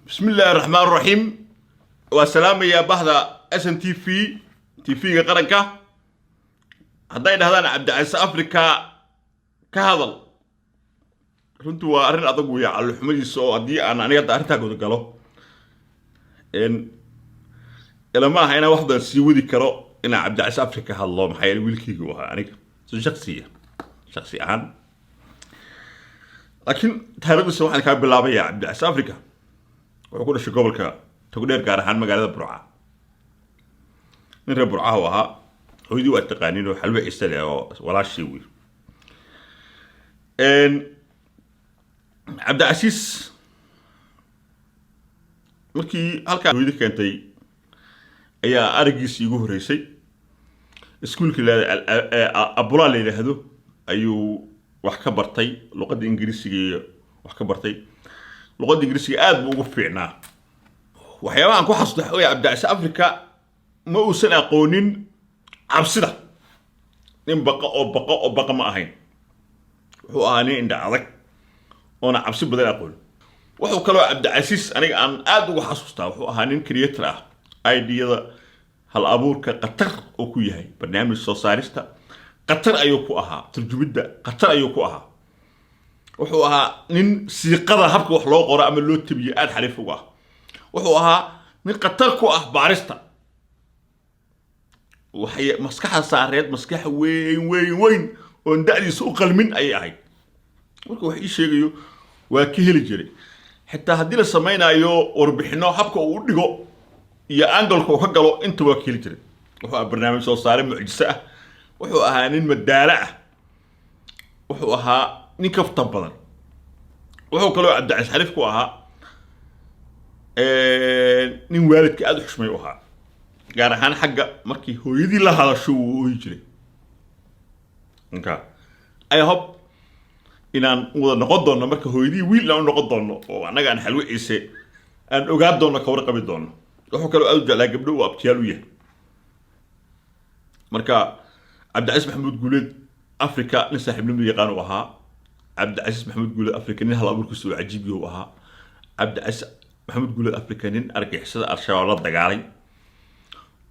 Bismi illaahi raxmaan raxiim. Waa salaamayaa bahda SNTV, TV-ga qaranka. Hadday dhahdaan "Cabdicasiis Africa ka hadal", runtii waa arrin adag weya, calluxumadiisa oo haddii aan aniga hadda arrintaa gudagalo, ilama aha inaan wax badan sii wadi karo inaan Cabdicasiis Africa hadlo. Maxaa yeele, wiilkayga u ahaa aniga so shaksiya, shaksi ahaan. Laakiin taariikhdiisa waxaan kaa bilaabayaa. Cabdicasiis Africa wuxuu ku dhashay gobolka Togdheer, gaar ahaan magaalada Burca. Nin reer Burcaha u ahaa. Hooyadii waa taqaanin oo Xalwe Ciise leh oo walaashii wey. Cabdicasiis markii halkaa hooyadi keentay ayaa araggiisii igu horreysay. Iskuulkii Abulaa la yidhaahdo ayuu wax ka bartay, luqadda Ingiriisiga iyo wax ka bartay. Luqadda Ingiriisiga aad buu ugu fiicnaa. Waxyaabaha aan ku xasuusto waxa weeye, Cabdicasiis Africa ma uusan aqoonin cabsida. Nin baqa oo baqa oo baqa ma ahayn. Wuxuu ahaa nin indha adag oona cabsi badan aqoon. Wuxuu kaloo Cabdicasiis aniga aan aad uga xasuustaa, wuxuu ahaa nin creator ah, idea-yada, hal abuurka khatar oo ku yahay, barnaamij soo saarista khatar ayuu ku ahaa, turjumidda khatar ayuu ku ahaa. Wuxuu ahaa nin siiqada, habka wax loo qoro ama loo tabiyo, aada xariif uga ah. Wuxuu ahaa nin khatar ku ah baarista. Waxay maskaxda saareed maskax weyn weyn weyn oon da'diisa u qalmin ayay ahayd. Marka wax ii sheegayo waa ka heli jiray. Xitaa haddii la samaynayo warbixino, habka uu u dhigo iyo angle-ka uu ka galo inta waa ka heli jiray. Wuxuu ahaa barnaamij soo saare mucjiso ah. Wuxuu ahaa nin madaalo ah. Wuxuu ahaa nin kaftan badan. Wuxuu kaloo Cabdicasiis xariif ku ahaa nin waalidka aada u xushmay u ahaa, gaar ahaan xagga markii hooyadii la hadasho wuu ooyi jiray. Marka I hope inaan wada noqon doono marka hooyadii wiil aan u noqon doono oo annaga aan Xalwe Ciise aan ogaan doono, ka warqabi doono. Wuxuu kaloo aada u jeclaa gabdho uu abtiyaal u yahay. Marka Cabdicasiis Maxamuud Guuleed Africa nin saaxiibnimo yaqaan uu ahaa. Cabdicasiis Maxamuud Guuleed Africa nin hal abuurkiisa uu cajiib yahu ahaa. Cabdicasiis Maxamuud Guuleed Africa nin argixisada Al-Shabaab la dagaalay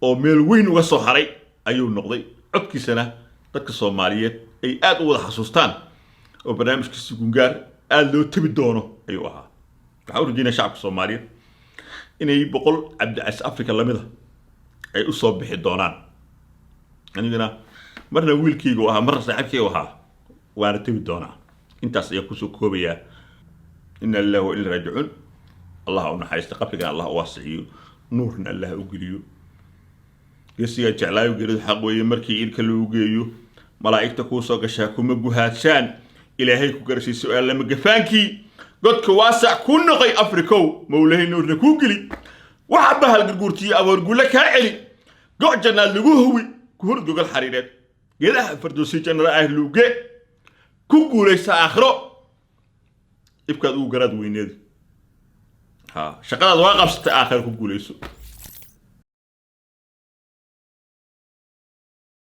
oo meel weyn uga soo haray ayuu noqday. Codkiisana dadka Soomaaliyeed ay aada u wada xasuustaan oo barnaamijkiisa Gungaar aada loo tabi doono ayuu ahaa. Waxaan u rajeynaya shacabka Soomaaliyeed inay 100 Cabdicasiis Africa lamida ay usoo bixi doonaan. Anigana marna wiilkayga u ahaa, marna saaxiibkayga ahaa, waana tabi doonaa. Intaas ayaa kusoo koobayaa. Ina lillahi wa inna raajicuun. Allah u naxariista, qabrigana Allah u waasiciyo, nuurna Allah u geliyo. Geesigaa jeclaayo, geeridu xaq weeye markii ilka lagu geeyo. Malaa'igta kuu soo gashaa kuma guhaadshaan. Ilaahay ku garsiiy su-aal lama gafaankii. Godka waasac kuu noqay Afrikow, mawlahay nuurna kuu geli. Waxa bahal garguurtiyo aboorgulle kaa celi. Go' jannaad lagu huwi, ku hor gogol xariireed. Geedaha Fardowsi jannada ah luuge ku guulaysa aakhiro. Ifkaad ugu garaad weyneed, ha shaqadaad waa qabsatay, aakhiro ku guulayso.